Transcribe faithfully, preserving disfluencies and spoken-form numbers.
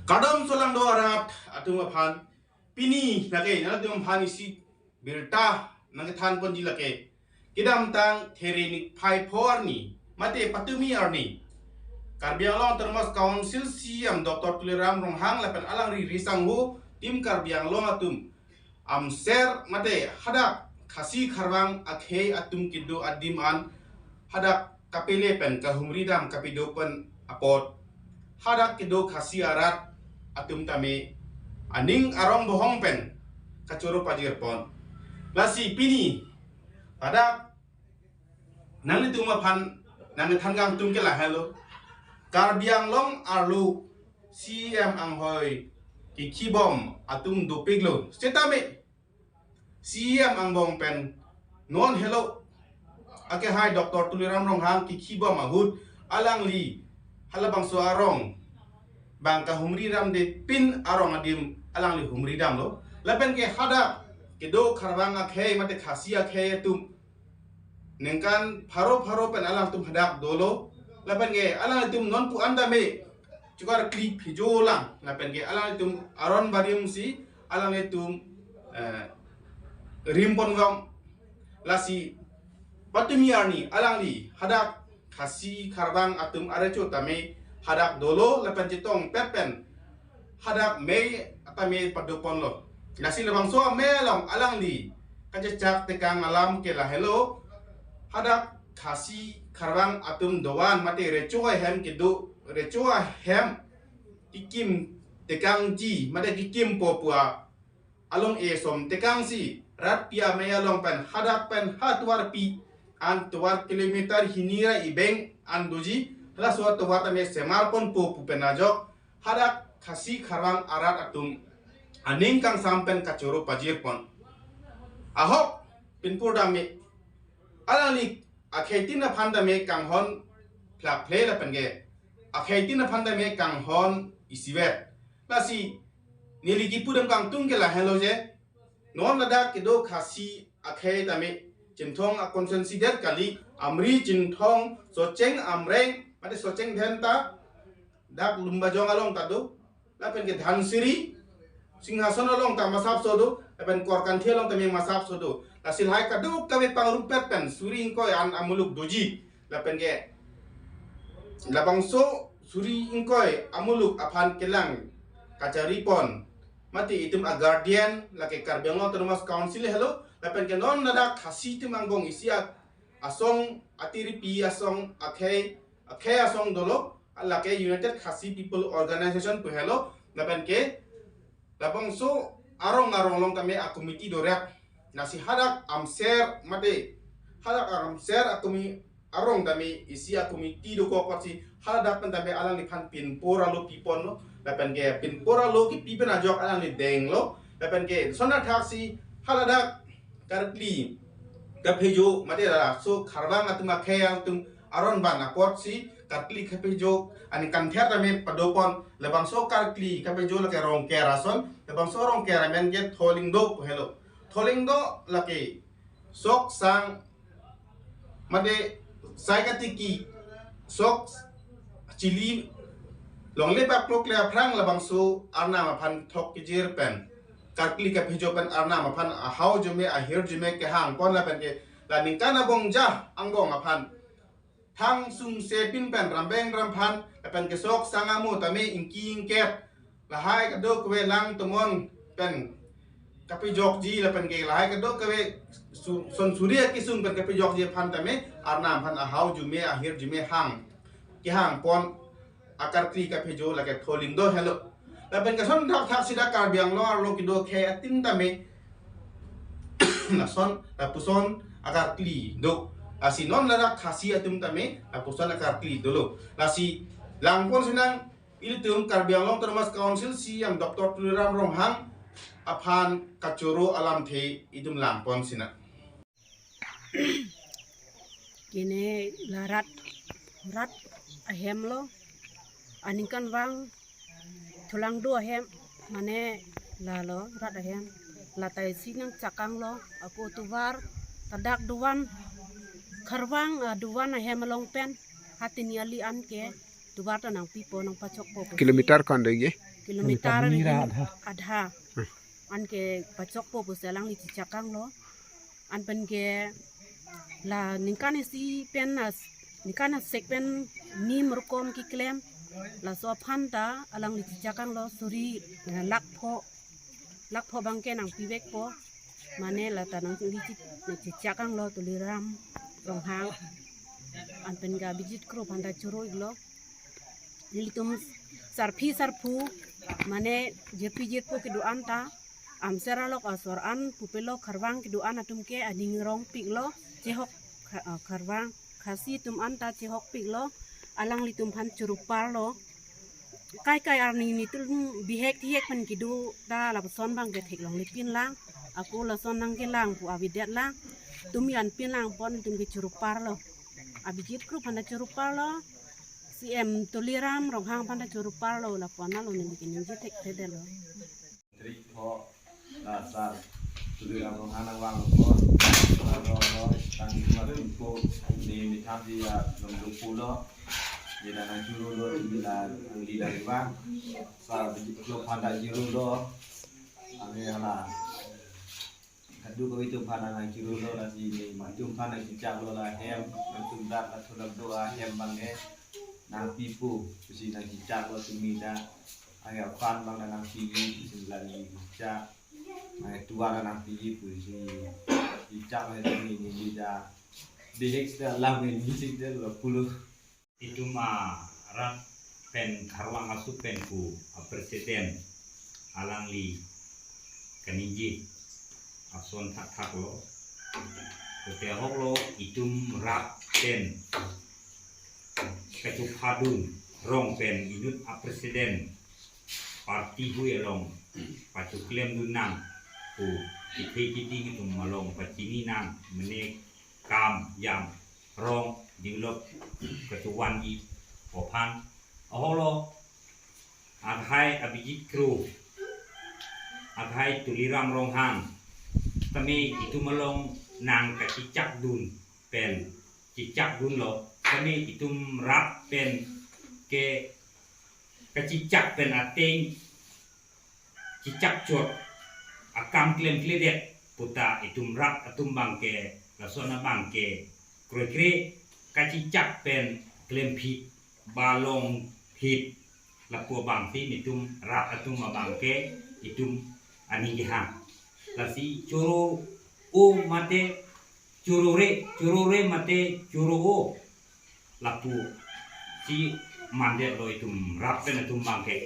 Kardom Solangdo arat atum aphan, pini lake nanglitum aphan isi birta nangkethan ponji lake, kedamtang Therenik phai pho arni mate patumi arni, Karbi Anglong Autonomous Council C E M Doctor Tuliram Ronghang lapen alangli risangho Team Karbi Anglong atum amser mate hadak Khasi Kharvang akhei atum kedo adim an hadak kapele pen kahumri dam kapedo pen apot, hadak kedo Khasi arat atum tame aning arong bohong pen kachoro pajir pon. Lasi pini hadak nanglitum aphan nangkethan kangtung ke lahelo. Karbi Anglong arlo C E M anghoi kekhibom atum dopiklo. Setame C E M angbong pen non helo akehai Doctor Tuliram Ronghang kekhibom ahut alangli halabangso arong bang kahumri damde pin arong adim alangli humri damlo. Lapen ke hadak kedo Kharvang akhei mate Khasi akhei atum ningkan pharo pharo pen alangtum hadak dolo. Lapen ke alangtum non pu-an tame chukar kli phejo lang. Lapen ke alangtum aron barim si alangtum, eh, rim pon vang. Lasi patumi arni alangli hadak Khasi Kharvang atum arecho tame hadak dolo lapen chetong pet pen hadak mei tame pado ponlo. Lasi labangso amei along alangli kachechak tekang alam ke lahelo. Hadak Khasi Kharvang atum dovan mate recho ahem kedo, recho ahem kekim tekangji mate kekim po pu along esom tekang si rat pi amei along pen hadak pen ha tovarpi an tovar kilometer hini ra ibeng an doji, halaso tovar tame semar ponpo pu pen ajok hadak Khasi Kharvang arat atum aning kangsam pen kachoro pajir pon. Ahok pinpur tame alangli akheitin aphan tame kanghon phlak phle lapen ke akheitin aphan tame kanghon isivet. Lasi neli kipu dam kangtung ke lahelo je, non ladak kedo Khasi akhei tame Chinthong a constituency det kali, Amri, Chinthong, Socheng, Amreng mate Socheng Dhenta, dak Lumbajong along ta do, lapen ke Dhansiri, Singhason along ta masap so do, lapen Korkanthi along tame masap so do. Lasi lahai kadokave pangrumpet pen suri ingkoi an amuluk doji. Lapen ke labangso suri ingkoi amuluk aphan kelang kachari pon mate itum a guardian lake Karbi Anglong Autonomous Council helo, lapen ke non ladak Khasi atum angbong isi a-, asong atiripi asong akhei, akhei asong dolo, lake United Khasi People Organization pu helo, lapen ke labangso arong arong along tame a committee do rep. Lasi hadak amser mate hadak amser a commi-, arong tame isi a committee dokok apotsi hadak pen tame alangliphan pinpur alo pi ponlo. Lapen ke pinpur alo kepi pen ajok alangli denglo. Lapen ke lason athak si haladak karkli kaphejo mate labangso Kharvang atum akhei atum aron ban apotsi karkli kaphejo aningkan ther tame pado pon. Labangso karkli kaphejo lake Rongker ason, labangso Rongker amen ke Tholingdo pu helo. Tholingdo lake sok sang mate sai katiki sok chili longle paklok le aphrang labangso arnam aphan thok kejir pen karkli kaphejo pen arnam aphan ahau jume ahir jume kehang pon lapen ke la ningkan abong ja angbong aphan thang sungse pin pen rambeng ramphan lapen ke sok sang amo tame ingki ingkep lahai kadokave lang tomon pen kapejokji lapen ke lahai kadokave su-, son suri akesung pen kapejokji aphan tame arnam aphan ahau jume ahir jume hang kehang pon akarkli kaphejo lake Tholingdo helo. Lapen ke lason thakthak sida Karbi Anglong arlo kedo akhei atum tame lason lapuson akarkli do. Lasi non ladak Khasi atum tame lapuson akarkli dolo. Lasi lang pon sinang ilitum Karbi Anglong Autonomous Council C E M Doctor Tuliram Ronghang aphan kachoro alamthe itum lang pon sinang. Kene la rat, rat ahem lo, aningkanvang Tholingdo ahem, mane lalo rat ahem, latai si nangchakang lo, ako tovar, ladak dovan, Kharvang, ah, dovan ahem along pen, hatini ali an ke, Tovar ta nangpipo, nangpachokpo pusi. Kilometer ko-an do ye? Kilometer Kilometer ni ra ini adha. Adha. Hmm. Anke pachokpo pusi alangli chichak tanglo. Anpen ke la ningkan isi pen as, ningkan asek pen nim rokom keklem. Laso aphan ta alangli chichak tanglo suri, eh, lakh pho, lakh pho abangke nangpivekpo. Mane lata nangli chi-, chichak tanglo Tuliram Ronghang. Anpen ke Abhijit Kro aphan ta choro-iklo. Nelitum sarpi sarpo, mane jirpi jirpo kedo-an ta, amser alok asor an pupelo kharvang kedo-an atum ke aning rongpiklo, chehok kha-, ah, kharvang, Khasi atum an ta chehokpiklo, alanglitum aphan choro parlo. Kai kai arni nelitum bihek thihek pen kedo ta lapuson abangke theklongle pinlang, ako lason nangkelang pu avedetlang, tumi an pinlang pon nelitum ke choro parlo. Abhijit Kro aphan ta choro parlo, C M Tuliram Ronghang aphan ta choro parlo, lapu-an lo neli keningje thekthedetlo. Trik pho, la sar Tuliram Ronghang nangvangpo, la rong lo, tang dua tumpo, ne methang dia lom dukpulo, dia nangchorolo, dia la, dia la vang, sar Abhijit Kro aphan ta chorolo, ame hala. Kadokave atum aphan nangchorolo, lasi ne ma atum aphan nangchichaklo, la hem, nangtum rat la thulak do ahem abangke nangpipo pusi nangchichaklo tumi ta. Anke aphan abang ta nangpiji pusi la neli chichak. Anke tovar ta nangpiji pusi chichaklo tumi neli ta. Bihek seta lam neli seta lo pulo. Itum arat pen kharvang asu pen pu a president alangli kaningje ason thakthaklo. Pute ahoklo itum rat pen kachopadun rong pen inut a president party hui along pachoklemdun nang pu kethe keding itum along pachini nang mene kam jam rong develop ketuan i aphan. Ahoklo akhai Abhijit Kro, akhai Tuliram Ronghang, tame itum along nangkachichakdun pen chichakdunlo, tame itum rat pen ke kachichak pen ateng chichak chot akam klemkledet puta itum rat atum abangke lason abangke kroikre kachichak pen klemphit ba longphit lapu abangsi itum rat atum abangke itum aning kehang. Lasi choro-o mate chorore, chorore mate choro-o lapusi mandetlo itum rat pen atum abangke.